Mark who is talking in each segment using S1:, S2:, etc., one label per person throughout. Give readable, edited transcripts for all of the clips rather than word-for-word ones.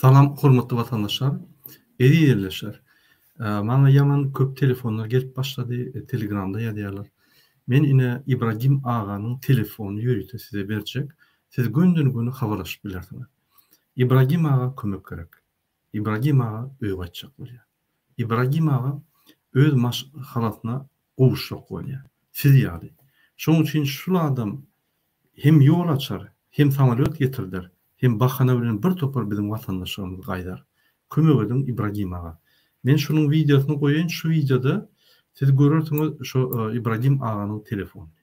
S1: Salam hormatly watandaşlar, eziz ildeşler. Maňa ýaman köp telefonlar gelip başlady, telegramda ýazýarlar. Men ine Ibragim aganyň telefonyny ýörite size berjek. Siz gönden-göni habarlaşyp bilersiňiz. Ibragim aga kömek gerek. Ibragim aga öýe gaýtjak bolýar. Ibragim aga öz maşgalasyna gowuşjak bolýar. Siz ýaly. Şonuň üçin şul adam hem ýol açar, hem samolýot getirder, hem bahana bilen bir topar biziň watandaşlarymyz gaýdar. Kömek ediň Ibragim aga. Men şunuň wideosyny goýaýyn, şu wideoda siz görersiňiz şo Ibragim aganyň telefonyny.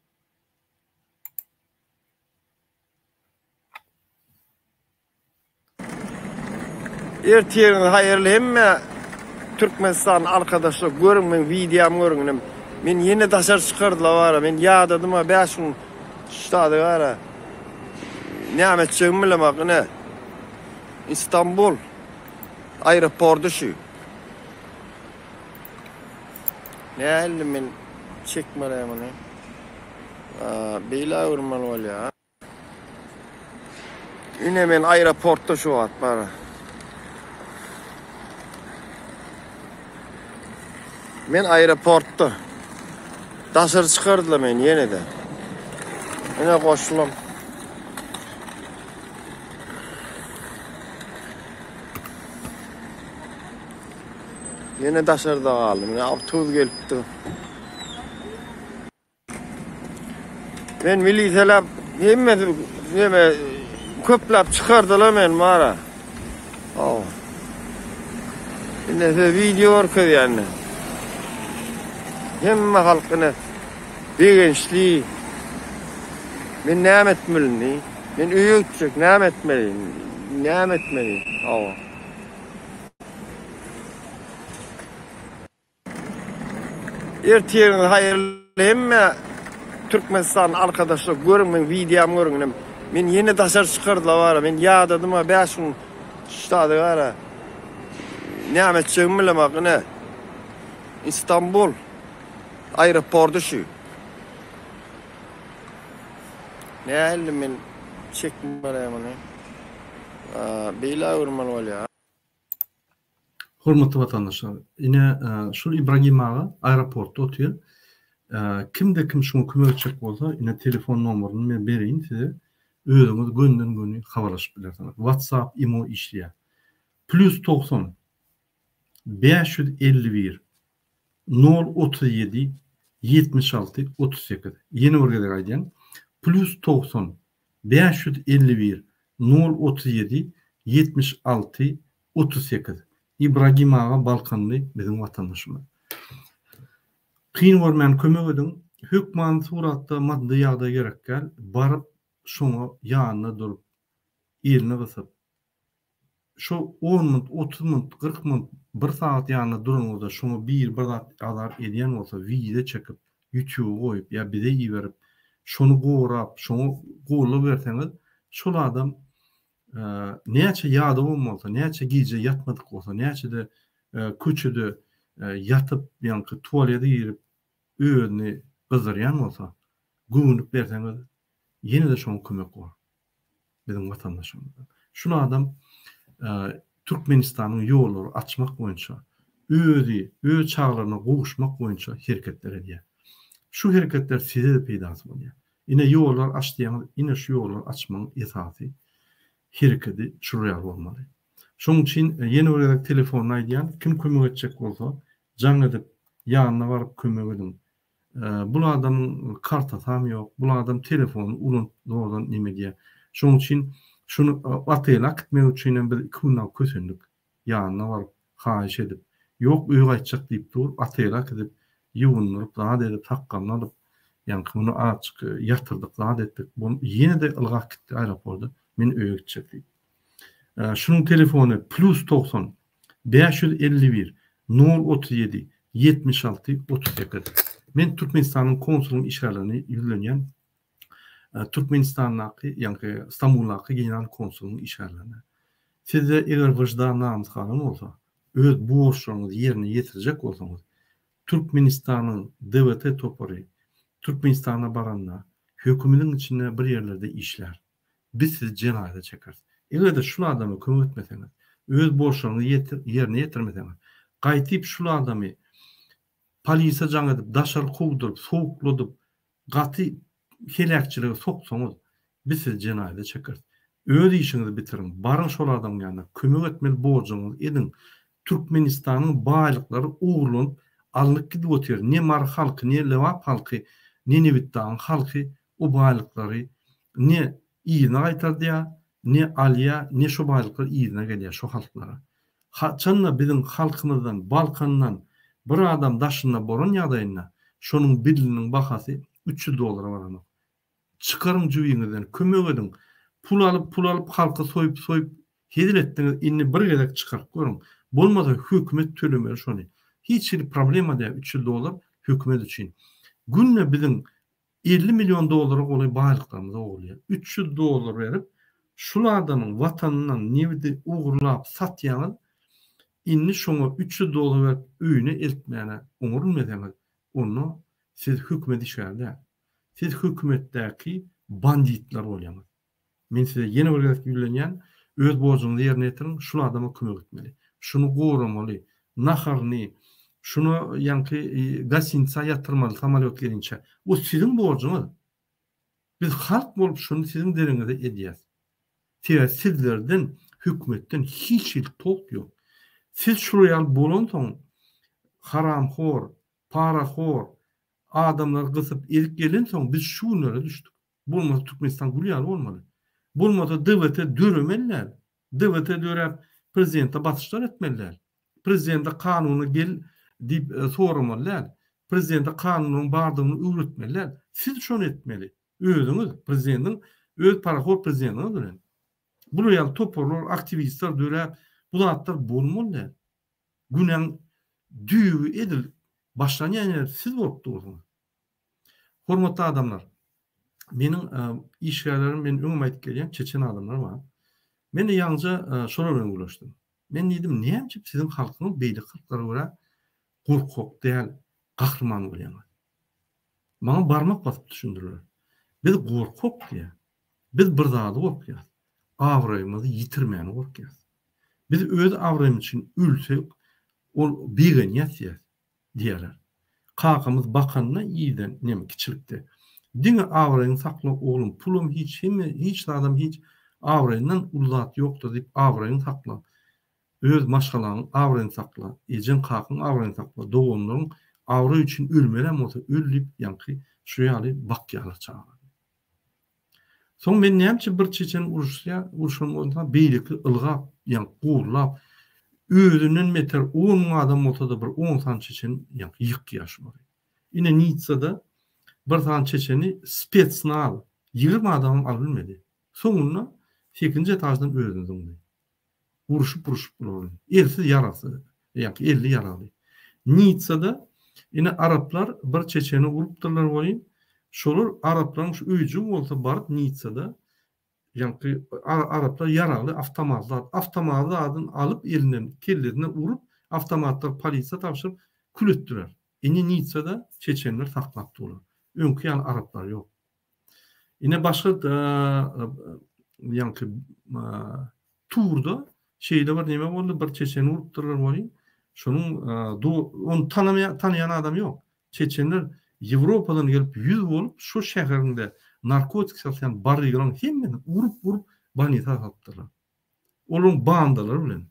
S2: Ertiriňiz haýyrly hemme Türkmenistan arkadaşlar görüň meň wideom görüň inim. Men ýene daşary çykardylar bara men ýadadym ha 5 gün ştady bara. Näme etjegimi bilemok ine. Istanbul aeroporty şu. Nähili men çekmeli muny. Beýle öwürmeli bolýar. Ine men aeroportda şu wagt bara. Men aeroportda. Daşary çykardylar meni ýene-de. Ine goşulam. Ýene daşarda galdym. Ine awtobus gelipdir. Men miliseler hemmesi neme köpläp çykardylar men bara. Aw. Indi size video görkezýän. Hemme halk ine begençli. Men näme etmeli indi? Men öýe gitjek, näme etmeli? Näme etmeli? Aw. Ertiriňiz haýyrly hemme Türkmenistan arkadaşlar görüň meň wideom görüň inim. Men ýene daşary çykardylar bara men ýadadym ha 5 gün ştady bara. Näme etjegimi bilemok ine. Istanbul aeroporty şu. Nähili men çekmeli muny. Beýle öwürmeli bolýar.
S1: Hormatly watandaşlar, ine şul Ibragim aga aeroportda otyr. Kimde kim şuňa kömek etjek bolsa, ine telefon nomeryny men bereýin size. Özüňiz gönden göni habarlaşyp bilersiňiz. WhatsApp, imo işleýär. Plýus 90 551 nol 37 76 38. Ýene bir gezek aýdýan. Plýus 90 551 nol 37 76 38. Ibragim aga Balkanly biziň watandaşymyz. Kyn görmän kömek ediň. Hökmany suratda maddy ýagdaý gerek däl. Baryp şoňa ýanynda durup elini gysyp şo on munt, 30 munt, 40 munt, bir sagat ýanynda duranyňyzda şoňa biri bir zat azar edýän bolsa wideo çekip ýutuba goýup ýa bize iberip şony gorap şoňa goldaw berseňiz şol adam Näçe ýadawam bolsa, näçe gije ýatmadyk bolsa, näçe-de köçede ýatyp, ýaňky tualete girip özüni gyzdyrýan bolsa, göwünlik berseňiz, ýene-de şoňa kömek bor. Biziň watandaşymyzdan. Şul adam Türkmenistanyň ýollary açmak boýunça, özi, öz çagalaryna gowuşmak boýunça hereketler edýär. Şu hereketler size-de peýdasy bolýar. Ine ýollar aç diýýäňiz, ine şu ýollary açmagyň esasy herekedi şular ýaly bolmaly. Şonuň üçin ýene bir gezek telefonyny aýdýan, kim kömek etjek bolsa, jaň edip, ýanyna baryp kömek ediň. Bul adamyň kartasam ýok, bul adam telefonyny ulanyp zordan neme edýär. Şonuň üçin şuny otele äkitmek üçinem biz iki gün dagy kösendik. Ýanyna baryp, haýyş edip, Ýok, öýe gaýtjak diýip dur, otele äkidip, ýuwundyryp, zat edip, sakgalyny alyp, ýaňky muny azajyk ýatyrdyk, zat etdik. Bu ýene-de ylgap gitdi aeroporda, men öýe gitjek diýip. Şunuň telefony plýus 90 551 nol 37 76 38. Men Türkmenistanyň konsulyň işgärlerine ýüzlenýän. Türkmenistandaky, ýaňky Stambuldaky general konsulyň işgärlerine. Sizde eger wyždan namys galan bolsa, öz borçlaryňyzy ýerine ýetirjek bolsaňyz, Türkmenistanyň DWT topary Türkmenistana baranda hökümediň içinde bir ýerlerde işlär. Biz sizi jenaýata çekeris. Eger-de şul adama kömek etmeseňiz, Öz borçlaryňyzy ýetir, ýerine ýetirmeseňiz, gaýtyp şul adamy polisiýa jaň edip daşary kowduryp, sowukladyp, gaty heläkçilige soksaňyz, biz sizi jenaýata çekeris. Öz işiňizi bitiriň, baryň şol adamyň ýanyna, kömek etmeli borjuňyzy ediň. Türkmenistanyň baýlyklary ogurlanyp alnyp gidip otyr, ne Mary halky, ne Lebap halky, ne Nebitdagyň halky o baýlyklary ne yzyna gaýtardýar, ne alýar, ne şo baýlyklar yzyna gelýär şo halklara. Haçanda biziň halkymyzdan, Balkandan bir adam daşynda bolan ýagdaýynda şonuň biliniň bahasy 300 dollara baranok. Çykaryň jübiňizden, kömek ediň. Pul alyp, pul alyp halky soýup, soýup hezil etdiňiz, indi bir gezek çykaryp görüň. Bolmasa hökümet tölemeli şony. Hiç hili problema däl 300 dollar hökümet üçin. Günde biziň 50 million dollara golaý baýlyklarymyzy ogurlaýar. 300 dollar berip, şul adamyň watanyndan nebidi ogurlap satýaňyz, indi şoňa 300 dollar berip öýüne eltmäne oňarylmeseňiz, onda siz hökümet işgäri däl. Siz hökümetdäki banditler bolýaňyz. Men size ýene bir gezek ýüzlenýän, öz borjuňyzy ýerine ýetiriň, şul adama kömek etmeli. Şuny goramaly, naharyny, şuny ýaňky gostinitsa ýatyrmaly samolýot gelinçä. O siziň borjuňyz. Biz halk bolup şuny siziň deregiňize edýäs. Sebäbi sizlerden, hökümetden hiç hili tolk ýok. Siz şular ýaly bolansoň, haramhor, parahor, adamlary gysyp ezip gelensoň biz şu günlere düşdük. Bolmasa Türkmenistan gül ýaly bolmaly. Bolmasa DWT döremeli däl. DWT döräp prezidente basyşlar etmeli däl. Prezidente kanuny gel diýip soramaly däl. Prezidente kanunyň bardygyny öwretmeli däl. Siz şony etmeli. Özüňiz prezidentiň öz parahor prezidentiňiz bilen. Bular ýaly toparlar, aktiwistler döräp bu zatlar bolmaly däl. Günäň düýbi edil başlanýan ýeri siz bolup dursuňyz. Hormatly adamlar, meniň işgärlerim, men öňem aýdyp gelýän, çeçen adamlar bar. Men-de ýaňyja şolar bilen gürleşdim. Men diýdim, näme üçin siziň halkyňyz beýleki halklara görä gorkak däl, gahryman bolýaňyz? Maňa barmak basyp düşündirdiler. Biz gorkak diýýär. Biz bir zady gorkýas. Abraýymyzy ýitirmäni gorkýas. Biz öz abraýymyz üçin ölsek, ol begenýäs diýýär. Diýerler. Kakamyz bakanda irden, neme, kiçilikde, Diňe abraýyňy sakla, oglum, pulam hiç, hemme, hiç zadam hiç, abraýyňdan uly zat ýokdur diýip, abraýyňy sakla, öz maşgalaňyň abraýyny sakla, ejeň, kakaň abraýyny sakla, doganlaryň abraý üçin ölmelem bolsa öl diýip, ýaňky şu ýaly bakýarlar çagalaryna. Soň men näme üçin bir çeçen uruşýa, urşan bolsa beýleki ylgap, ýaňky gurlap, özünden beter 10 müň adam bolsa-da bir 10 sany çeçen ýaňky ýykýar şulary. Ine Nitsada bir sany çeçeni spetsnaz 20 adamam alyp bilmedi. Soňunda sekizinji etaždan özüni zyňdy. Urşup-urşup bular bilen. Elsiz ýaragsyz, ýa-da elli ýaragly. Nitsada ine araplar bir çeçeni urupdyrlar welin, şolar araplaryň şu öýjügi bolsa baryp Nitsada ýaňky araplar ýaragly awtomat zat, awtomaty zadyny alyp elinden kellesine urup, awtomatlary polisiýa tabşyryp kül etdiler. Indi Nitsada çeçenler saklap durlar. Öňki ýaly araplar ýok. Ine başga ýaňky turda şeýle bir neme boldy, bir çeçeni urupdyrlar welin, şonuň ony tanamaýan, tanaýan adam ýok. Çeçenler Ýewropadan gelip ýüz bolup şo şäherinde narkotik satýan barygalaryň hemmesini urup-urup bolnisa salypdyrlar. Olaryň bandalary bilen.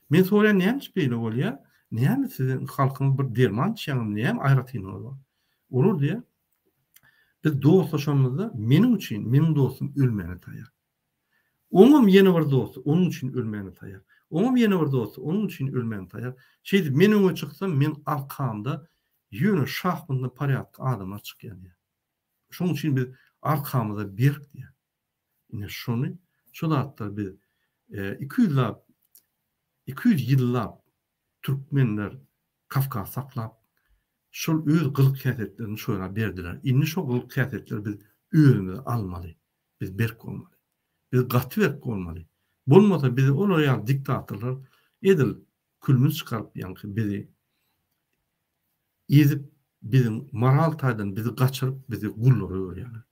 S1: Men soraýan näme üçin beýle bolýar? Näme siziň halkyňyz bir derman içýäňizmi? Näme aýratynlygy bar? Olar diýýär, biz dostlaşanymyzda meniň üçin meniň dostum ölmäne taýýar. Oňam ýene bir dosty onuň üçin ölmäne taýýar. Oňam ýene bir dosty onuň üçin ölmäne taýýar. Şeýdip men öňe çyksam men arkamda ýöne şahmantny porýadka adamlar çykýar diýýär. Şonuň üçin biz arkamyza berk diýýär. Ine şony, şo zatlary biz 200 ýyllap, 200 ýyllap türkmenler Kawkaz saklap, şol öz gylyk-häsiýetlerini şolara berdiler. Indi şo gylyk-häsiýetleri biz özümize almaly. Biz berk bolmaly. Biz gaty berk bolmaly. Bolmasa bizi olar ýaly diktatorlar edil külümizi çykaryp ýaňky bizi ezip biziň moral taýdan bizi gaçyryp bizi gullara öwürýärler.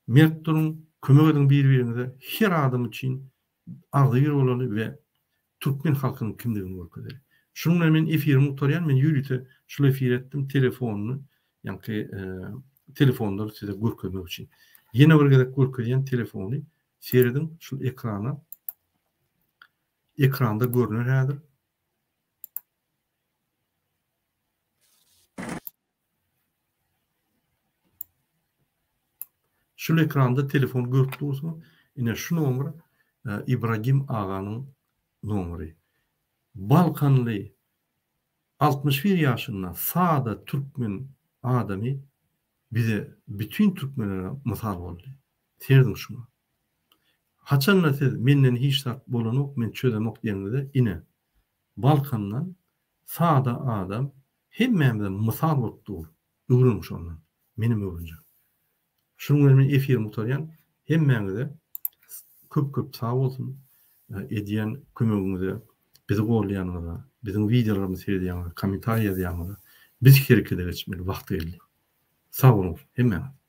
S1: Mert duruň, kömek ediň bir-biriňize, her adam üçin agzybir bolaly we. Türkmen halkynyň kimdigini görkezeli. Şunuň bilen men efirimi gutarýan, men ýörite şul efir etdim, telefonyny, ýaňky telefonlary size görkezmek üçin. Ýene bir gezek görkezýän telefony, serediň şul ekrana. Ekranda görner häzir. Şul ekranda telefon görüp dursuňyz. Ine şu nomer Ibragim aganyň nomeri. Balkanly 61 ýaşynda sada türkmen adamy bize bütin türkmenlere mysal boldy. Serediň şuňa. Haçanda siz menden hiç zat bolanok men çözemok diýeniňizde ine Balkandan sada adam hemmämize mysal bolup dur. Öwreniň şondan. Menem öwrenjek. Şunuň bilen men efirimi gutarýan. Hemmäňize köp köp sag bolsun edýän kömegiňize, bizi goldaýanyňyza, biziň wideolarymyzy seredýäňize, kommentariý ýazýanyňyza. Biz herekete geçmeli wagty geldi. Sag boluň hemmäňiz.